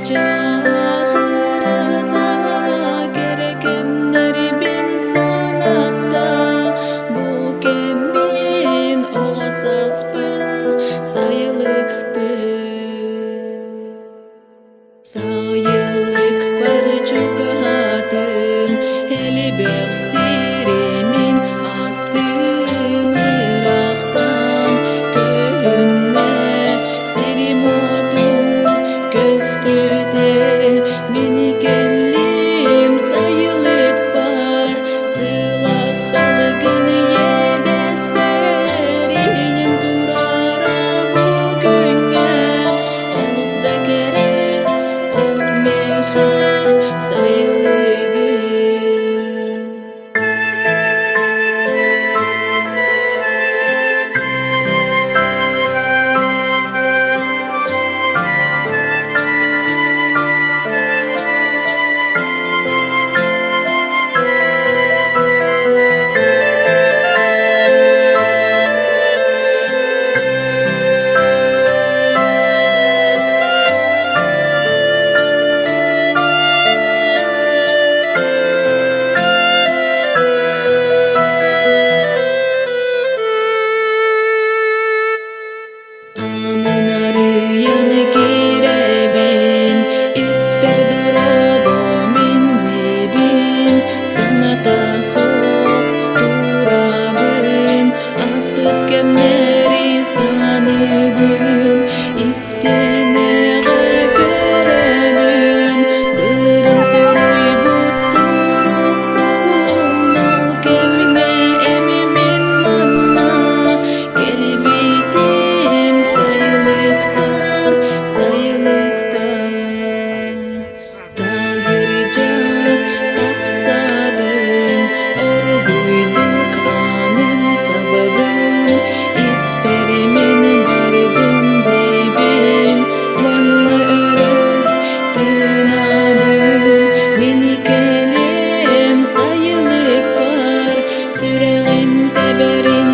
Чыычаах ырыата кэрэ кэмнэрбин санатта, бу кэммин оҕо сааспын сайылыкпын. Сайылыкпар чугаһаатым, элбэх сиримин астым ыраахтан көһүннэ сирим-уотум көстүтэ мин кэллим сайылыкпар сылаас салгын иэдэспэр иһийэн турара бу күҥҥэ олус да кэрэ ол миэхэ сайылыгым. Аанын арыйан киирэбин, испэр доробо миннибин, саҥата суох турабын, ааспыт кэмнэри саныыбын, истиэнэҕэ көрөбүн, былырын суруйбут сурукпун, ол кэмҥэ эмимин манна Кэлбитим сайылыктар, сайылыкпар Таһырдьа тахсабын, оргууйдук аанын сабабын, испэр мин бардым диибин, уонна өрө тыынабын. Мин кэлиэм сайылыкпар, сүрэҕим тэбэрин.